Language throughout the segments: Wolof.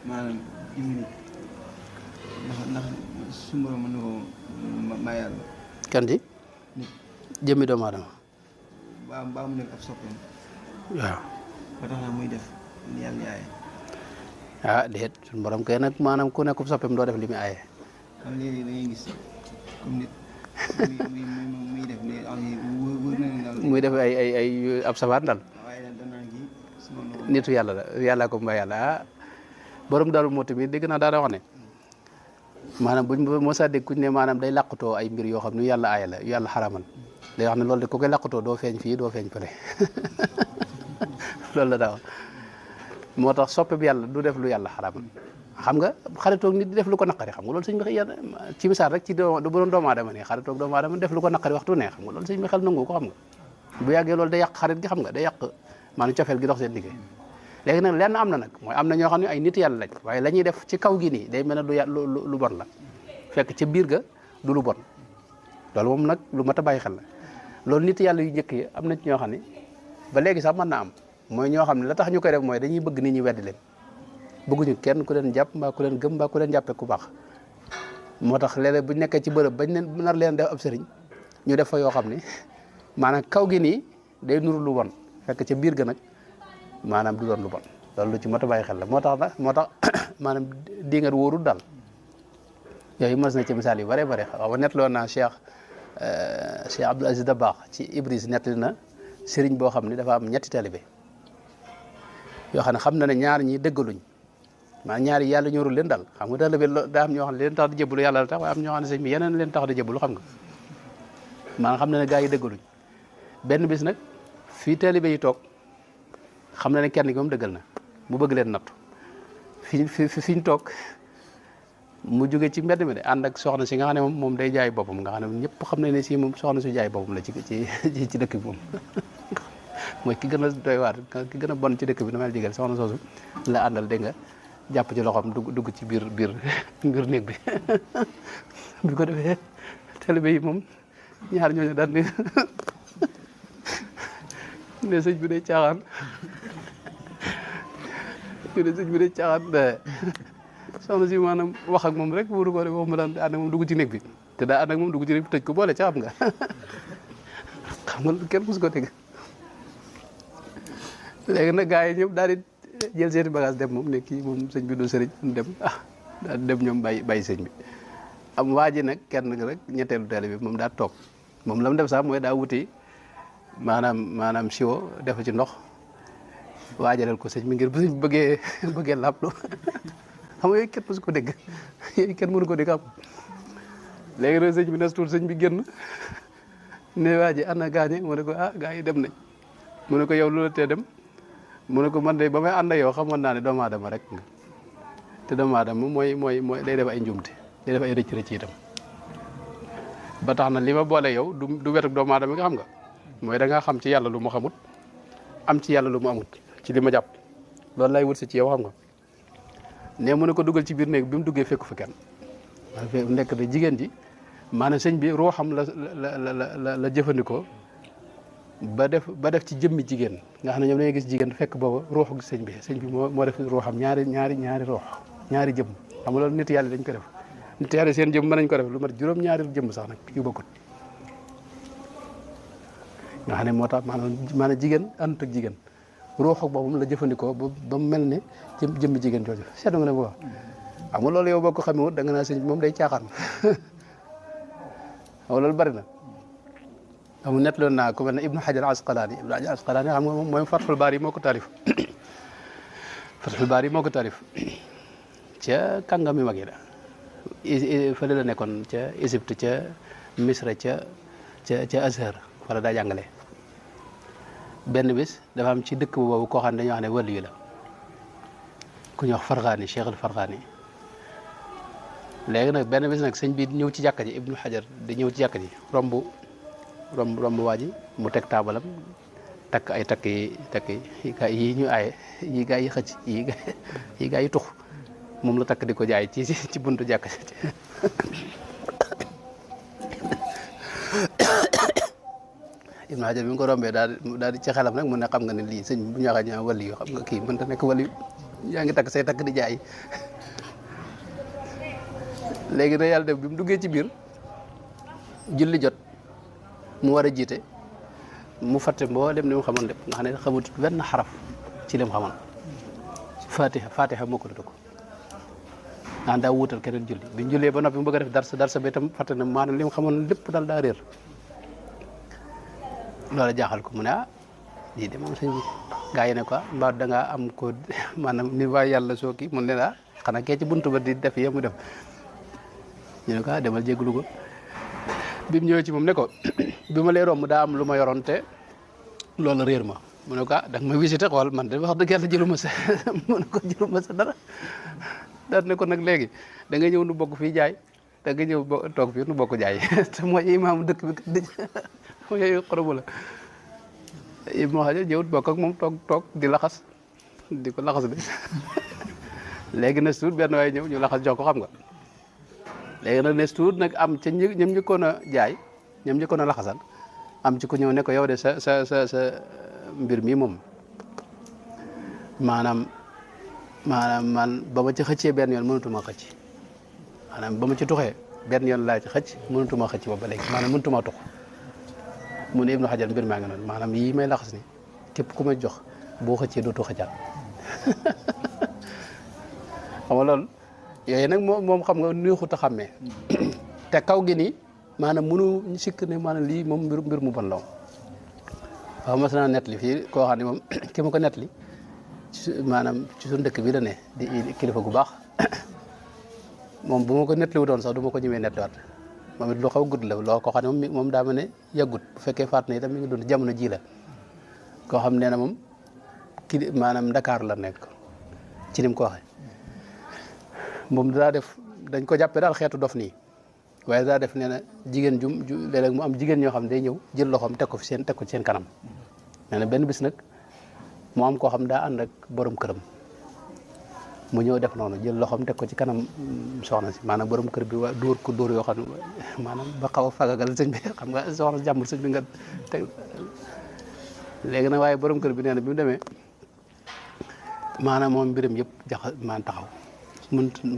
maanaam jëmmi ndax suñu borom mën na ko mayal kan di nit jëmmi doomu aadama ba mu nekk ab soppeem waaw ba tax na muy def ni yàlla aaye ah déet suñu borom kay nag maanaam ku nekk soppeem doo def li muy aaye xam léegi da ngay gis comme nit muy def léegi am wër na ne daal muy def ay ab sabaat daal waaye daal danaan kii sama noonu nitu yàlla la yàllaa ko mbay yàlla ah borom daal moo tamit dégg naa daana wax ne maanaam buñ moo saa dégg kuñ ne maanaam day làqutoo ay mbir yoo xam ne yàlla aaya la yàlla xaramal day wax ne loolu de ku koy làqutoo doo feeñ fii doo feeñ fële loolu la daa wax moo tax soppe bi yàlla du def lu yàlla xaramal xam nga xaritoog nit di def lu ko naqari xam nga loolu sëñ bi yàlla ci misaal rek ci du doon doomu aadama nii xaritoog doomu aadama def lu ko naqari waxtu ne xam nga loolu sëñ bi xel nangu ko xam nga bu yàggee loolu day yàq xarit gi xam nga day yàq maanaam cofeel gi dox seen liggéey léegi nag lenn am na nag mooy am na ñoo xam ne ay nit yàlla lañ waaye la ñuy def ci kaw gi nii day mel ne lu bon la fekk ca biir ga du lu bon loolu moom nag lu mat a bàyyi xel la loolu nit yàlla yu njëkk yi am na ci ñoo xam ne ba léegi sax mën na am mooy ñoo xam ne la tax ñu koy def mooy dañuy bëgg nit ñi weddi leen bëgguñu kenn ku leen jàpp mbaa ku leen gëm mbaa ku leen jàppee ku baax moo tax léeg-léeg bu nekkee ci bërëb bañ leen nar leen def ab sëriñ ñu def fa yoo xam ne maanaam kaw gi nii day nuru lu bon fekk ca biir ga nag maanaam du doon lu bon loolu lu ci mat a bàyyi xel la moo tax maanaam di nga wóorul daal yooyu mës na ci misaal yu bare bare xaw ma nettaloon naa Cheikh Abdoul Aziz Dabakh ci Ibris nettali na sëriñ boo xam ne dafa am ñetti taalibe yoo xam ne xam na ne ñaar ñi dëggaluñ maanaam ñaari yàlla ñorul leen daal xam nga taalibe daa am ñoo xam ne leen tax di jébbalu yàlla la tax waaye am ñoo xam ne sëñ bi yeneen leen tax di jébbalu xam nga maanaam xam na ne gaa yi dëggaluñ benn bis nag fii taalibe yi toog xam na ne kenn ki moom dëggal na mu bëgg leen nattu fi ñu toog mu jóge ci mbedd mi de ànd ak soxna si nga xam ne moom day jaay boppam nga xam ne ñëpp xam ne si moom soxna su jaay boppam la ci dëkk bi moom mooy ki gën a doy waar ki gën a bon ci dëkk bi damay jigéen soxna soosu la àndal dégg nga jàpp ci loxoom dugg ci biir néeg bi bi ko defee taalibe yi moom ñaar ñooñu daal ne sëñ bi day caaxaan ñu ne sëñ bi day caaxaan soxna si maanaam wax ak moom rek wóoru ko de waxuma daan ànd ak moom dugg ci néeg bi te daa ànd ak moom dugg ci néeg bi tëj ko boole ca xam nga kenn musu ko dégg léegi nag gars yi ñëpp daal di jël seeni bagage dem moom ne kii moom sëñ bi du sëriñ dem daal dem ñoom bàyyi sëñ bi am waa ji nag kenn rek ñetteelu taalibe bi moom daa toog moom la mu def sax mooy daa wuti maanaam siwo def ci ndox waajalal ko sëñ bi ngir bu sëñ bëggee laablu xam nga yooyu kenn mësu ko dégg yooyu kenn mënu ko dégg am léegi nag sëñ bi nes tuut sëñ bi génn ne waa ji ana gaañe mu ne ko gaa yi dem nañ mu ne ko yow lu la tee dem mu ne ko man de ba may ànd ak yow xamoon naa ne doomu aadama rek nga te doomu aadama mooy day def ay njumte day def ay rëcc itam ba tax na li ma boole yow du wetuk doomu aadama nga xam nga mooy da ngaa xam ci yàlla lu mu xamut am ci yàlla lu mu amut ci li ma jàpp loolu lay wut si ci yow xam nga ne mu ne ko dugal ci biir néeg bi mu duggee fekku fi kenn nekk de jigéen ji maanaam sëñ bi ruuxam la jëfandikoo ba def ci jëmmi jigéen nga xam ne ñoom dañuy gis jigéen fekk booba ruuxu sëñ bi moo def ruuxam ñaari ruux ñaari jëmm xam nga loolu nit yàlla dañ ko def nit yàlla seen jëmm mën nañ ko def lu mat juróom-ñaari jëmm sax nag yu bokkut nga xam ne moo tax maanaam jigéen àndut ak jigéen ruuxu boppam la jëfandikoo ba mu mel ne jëmmi jigéen jooju seetlu nga ne booba xam nga loolu yow boo ko xamee da nga naa sëñ bi moom day caaxaan xam nga loolu bari na amu nettaloon naa ku mel ne Ibnu Hajar Asqalaani xam nga moom mooy Fathul Baari moo ko taarif Fathul Baari moo ko taarif ca kàngam yu mag yi la fële la nekkoon ca Égypte ca Misra ca Azhar wala daa jàngale benn bis dafa am ci dëkk boobu koo xam ne dañoo wax ne wàllu yi la ku ñuy wax Farxaani Cheikh al Farxaani léegi nag benn bis nag sëñ bi ñëw ci jàkka ji Ibnu Hajar di ñëw ci jàkka ji romb waa ji mu teg taabalam takk yi ñu aaye yi gaa yi xëcc yi gaa yi tux moom la takk di ko jaay ci buntu jàkka ji Ibnu Hajar bi mu ko rombee daal di ci xelam nag mu ne xam nga ne lii sëñ bu ñu waxee ñu wali yu xam nga kii mënta nekk wali yu yaa ngi takk say takk di jaay léegi nag yàlla def bi mu duggee ci biir julli jot mu war a jiite mu fàtte mboolem li mu xamoon lépp nga xam ne xamut benn xaraf ci li mu xamoon fatiha moo ko ko naan daa wuutal keneen julli bi ñu jullee ba noppi mu bëgg a def darsa bi itam fàtte ne maanaam li mu xamoon lépp daal daa réer loola jaaxal ko mu ne lii de moom sëñ bi gaa yi ne quoi mbaa da ngaa am ko maanaam ni waa yàlla soo kii mun ne xanaa kee ci buntu ba di def yee mu def ñu ne ko demal jégalu ko bi mu ñëwee ci moom ne ko bi ma lay romb daa am lu ma yoroon te loolu réer ma mu ne ko da nga ma visité xool man de wax dëgg yàlla jëluma sa mu ne ko jëluma sa dara daal ne ko nag léegi da nga ñëw nu bokk fii jaay da nga ñëw toog fii nu bokk jaay te mooy imaamu dëkk bi kat mooy xorobu la Ibnu Hajar ñëwut bokk ak moom toog di laxas di ko laxas de léegi na suut benn waaye ñëw ñu laxas jox ko xam nga léegi nag nes tuut nag am ca ñoom njëkkoon a jaay ñoom njëkkoon a laxasal am ci ko ñëw ne ko yow de sa mbir mi moom maanaam man ba ma ci xëccee benn yoon mënutuma xëcc maanaam ba ma ci tuxee benn yoon laa ci xëcc mënutuma xëcc ba léegi maanaam mënutuma tux mu ne Ibnu Hajar mbir maa ngi noonu maanaam yii may laxas ni képp ku may jox boo xëccee dootu xëccaat xam nga loolu yooyu nag moom xam nga neexut a xàmmee te kaw gi nii maanaam mënu sikk ne maanaam lii moom mbir mu bon la waaw mas naa nettali fii koo xam ne moom ki ma ko nettali maanaam ci suñu dëkk bi la ne di kilifa gu baax moom bu ma ko nettali wutoon sax du ma ko ñëwee nettaliwaat moom it lu xaw gudd la loo ko xam ne moom daa ma ne yàggut bu fekkee faat na itam mi ngi doon jamono ji la koo xam ne moom kii maanaam Dakar la nekk ci ni mu ko waxee moom daa def dañ ko jàppee daal xeetu dof nii waaye daa def nee na jigéen ju léeg-léeg mu am jigéen ñoo xam ne day ñëw jël loxoom teg ko ci seen kanam nee na benn bis nag mu am koo xam daa ànd ak borom këram mu ñëw def noonu jël loxoom teg ko ci kanam soxna si maanaam borom kër bi waa dóor ko dóor yoo xam ne maanaam ba xaw a fagagal sëñ bi xam nga soxna jàmbur sëñ bi nga teg léegi nag waaye borom kër bi nee na bi mu demee maanaam moom mbiram yëpp maanaam taxaw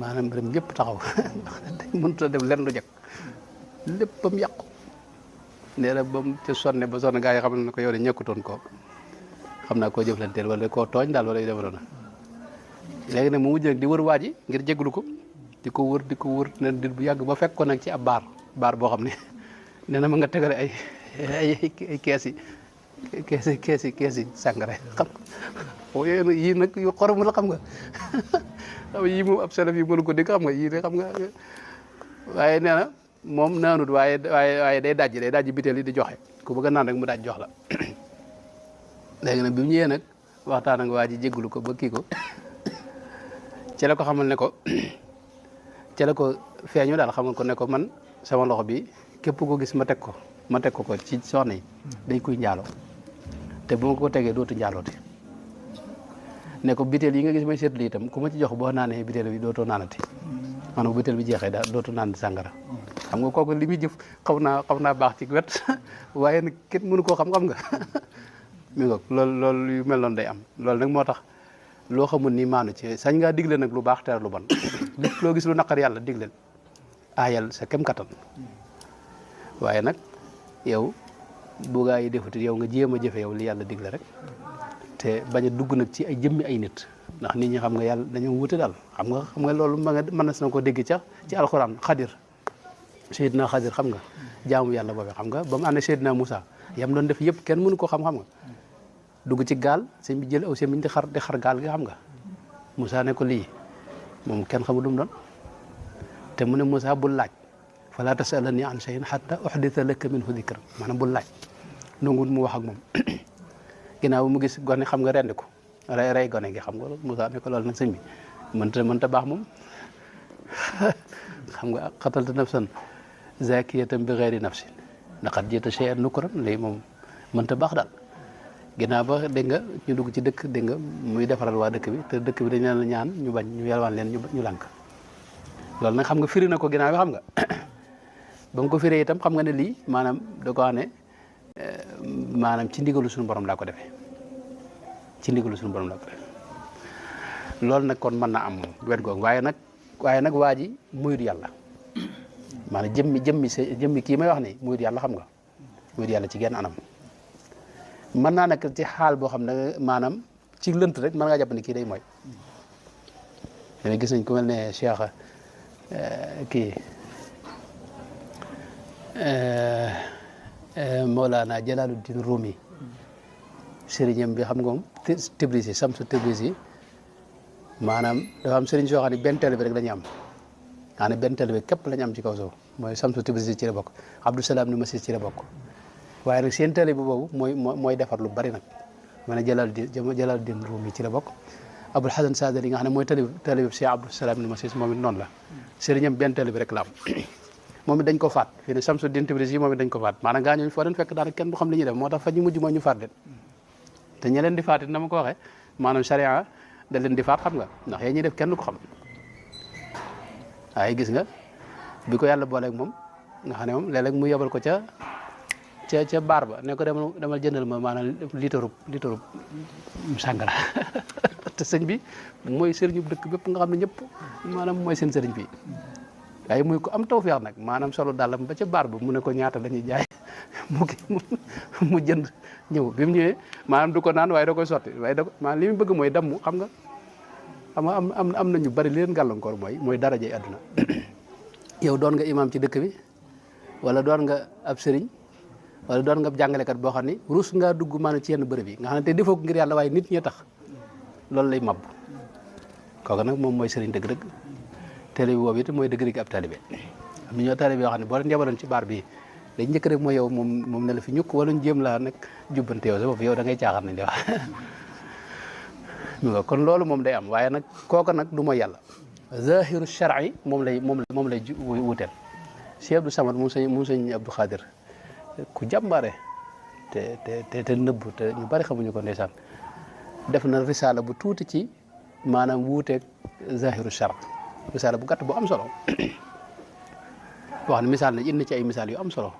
maanaam mbiram yëpp taxaw mënut a def lenn lu jëkk léppam yàqu nee na ba mu ca sonne ba sonne gaa yi xam ne ko yow de ñekkutoon ko xam naa koo jëflanteel wala koo tooñ daal wala yu demoon na léegi nag mu mujj nag di wër waa ji ngir jégalu ko di ko wër ne dit bu yàgg ba fekk ko nag ci ab baar boo xam ne nee na ma nga tegale ay kees yi sàngara xam nga yii nag yu xorom la xam nga xam yii moom ab salaf yi mënu ko dégg xam nga yii de xam nga waaye nee na moom naanut waaye day dajji biteel yi di joxe ku bëgg a naan rek mu daj jox la léegi nag bi mu ñëwee nag waxtaan ak waa ji jégalu ko ba kii ko ci la ko xamal ne ko ci la ko feeñu daal xamal ko ne ko man sama loxo bi képp ko gis ma teg ko ci soxna yi dañ koy njaaloo te bu ma ko tegee dootu njaalooti ne ko biteel yi nga gis may seetlu itam ku ma ci jox boo naanee biteel bi dootoo naanati maanaam bu biteel bi jeexee daal dootu naan sàngara xam nga kooku li muy jëf xaw naa baax ci wet waaye nag kenn mënu koo xam nga mi ngoog loolu yu mel noonu day am loolu nag moo tax loo xamul ni maanu ci sañ ngaa digle nag lu baax tere lu bon lépp loo gis lu naqar yàlla digleel aayal sa kem kattan waaye nag yow bu gaa yi defuti yow nga jéem a jëfe yow li yàlla digle rek te bañ a dugg nag ci ay jëmmi ay nit ndax nit ñi xam nga yàlla dañoo wute daal xam nga loolu mën na ko dégg ci alxuraan xadir Seydina Xadir xam nga jaamu yàlla boobu xam nga ba mu ànd ak Seydina Moussa yam doon def yëpp kenn mënu ko xam nga dugg ci gaal sëñ bi jël aw sëñ di xar gaal gi xam nga Moussa ne ko lii moom kenn xamul lu mu doon te mu ne Moussa bul laaj fala tasalani an shay'in hatta uhditha laka minhu dhikran maanaam bul laaj nanguwul mu wax ak moom ginnaaw mu gis gone xam nga rendi ko rey gone gi xam nga Moussa ne ko loolu nag sëñ bi mënta baax moom xam nga qatalta nafsan zakiyatan bi ghayri nafsin laqad ji'ta shay'an nukran léegi moom mënta baax daal ginnaaw ba dégg nga ñu dugg ci dëkk dégg nga muy defaral waa dëkk bi te dëkk bi dañ leen ñaan ñu bañ ñu yalwaan leen ñu lànk loolu nag xam nga firi na ko ginnaaw bi xam nga ba mu ko firee itam xam nga ne lii maanaam da ko wax ne maanaam ci ndigalu suñu borom laa ko defee ci ndigalu suñu borom laa ko defee loolu nag kon mën na am moom wet googu waaye nag waa ji muyut yàlla maanaam jëmmi kii may wax ni muyut yàlla xam nga muyut yàlla ci genn anam mën naa nekk ci xaal boo xam ne maanaam ci lënt rek mën ngaa jàpp ne kii day mooy dana gis nañ ku mel ne Cheikh kii Mawlana Jalaluddin Rumi sëriñam bi xam nga moom Tibrisi Samsu Tibrisi maanaam dafa am sëriñ soo xam ne benn taalibe rek la ñu am maanaam benn taalibe képp la ñu am ci kaw suuf mooy Samsu Tibrisi ci la bokk Abdou Salaam ni Masis ci la bokk waaye nag seen taalibe boobu mooy defar lu bari nag ma ne Jalaluddin Rumi ci la bokk Abul Hasan Sadali nga xam ne mooy taalibe Cheikh Abdou Salaam ni Masis moom it noonu la sëriñam benn taalibe rek la am moom it dañ ko faat fii ne Samsuddin Tibrisi moom it dañ ko faat maanaam gaa ñooñu foo leen fekk daanaka kenn du xam li ñuy def moo tax fa ñu mujj mooy ñu faat leen te ña leen di faat it na ma ko waxee maanaam charia da leen di faat xam nga ndax yéen ñuy def kenn du ko xam waaye gis nga bi ko yàlla booleeg moom nga xam ne moom léeg-léeg mu yebal ko ca baar ba ne ko demal jëndal ma maanaam litre sàngara te sëñ bi mooy sëriñu dëkk bépp nga xam ne ñëpp maanaam mooy seen sëriñ fii waaye muy ko am tawfeex nag maanaam solo dàllam ba ca baar ba mu ne ko ñaata lañuy jaay mu jënd ñëw bi mu ñëwee maanaam du ko naan waaye da koy sotti waaye maanaam li mu bëgg mooy damm xam nga am na ñu bari li leen gàllankoor mooy darajey àdduna yow doon nga imam ci dëkk bi wala doon nga ab sëriñ wala doon nga jàngalekat boo xam ni ruus ngaa dugg maanaam ci yenn bërëb yi nga xam ne te defoo ko ngir yàlla waaye nit ñi tax loolu lay mab kooku nag moom mooy sëriñ dëgg-dëgg taalibe boobu it mooy dëgg-dëgg ab taalibe am na ñoo taalibe yoo xam ne boo leen yebaloon ci baar bi dañ njëkk rek mooy yow moom ne la fi ñukk wala ñu jéem laa nag jubbante yow sa bopp yow da ngay caaxaan nañ di wax mi nga kon loolu moom day am waaye nag kooku nag du mooy yàlla zahiru shar'i moom lay wuteel Cheikh Abdou Samad moom sëñ Abdou Khadir ku jàmbaare te nëbb te ñu bari xamuñu ko ndeysaan def na risaala bu tuuti ci maanaam wuuteeg zahiru shar risaala bu gàtt bu am solo wax ne misaal na indi ci ay misaal yu am solo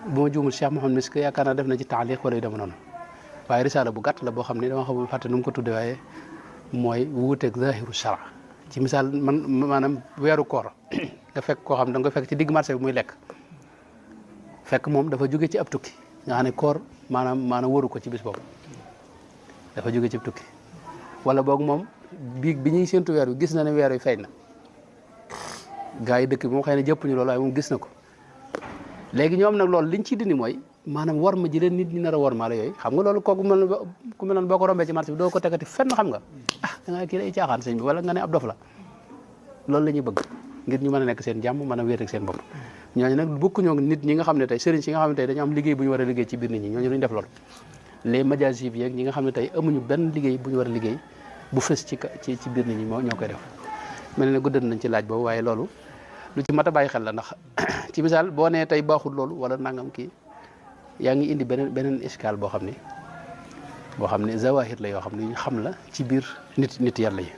bu ma juumul Cheikh Mouhamed Misk yaakaar naa def na ci taaliq wala yu dema noonu waaye risaala bu gàtt la boo xam ne dama xamul fàtte nu mu ko tudde waaye mooy wuuteeg zahiru shar ci misaal maanaam weeru koor nga fekk koo xam da nga koy fekk ci digg marché bi muy lekk fekk moom dafa jóge ci ab tukki nga xam ne koor maanaam waru ko ci bis boobu dafa jóge ci ab tukki wala boog moom bi ñuy séntu weer wi gis na ne weer wi feeñ na gaa yi dëkk bi moom xëy na jëppuñu loolu waaye moom gis na ko léegi ñoom nag loolu liñ ciy dindi mooy maanaam war ma ji leen nit ñi nar a war maa la yooyu xam nga loolu kooku ku mel noonu boo ko rombee ci marché bi doo ko tegati fenn xam nga da nga kii day caaxaan sëñ bi wala nga ne ab dof la loolu la ñuy bëgg ngir ñu mën a nekk seen jàmm mën a wéet ak seen bopp ñooñu nag bokkuñoo nit ñi nga xam ne tey sëriñ si nga xam ne tey dañu am liggéey bu ñu war a liggéey ci biir nit ñi ñooñu duñ def loolu les majasib yeeg ñi nga xam ne tey amuñu benn liggéey bu ñu war a liggéey bu fës ci biir nit ñi ñoo koy def mel ne guddal nañ ci laaj boobu waaye loolu lu ci mat a bàyyi xel la ndax ci misaal boo nee tey baaxul loolu wala nangam kii yaa ngi indi beneen iskaal boo xam ne zawahir la yoo xam ne ñu xam la ci biir nit yàlla yi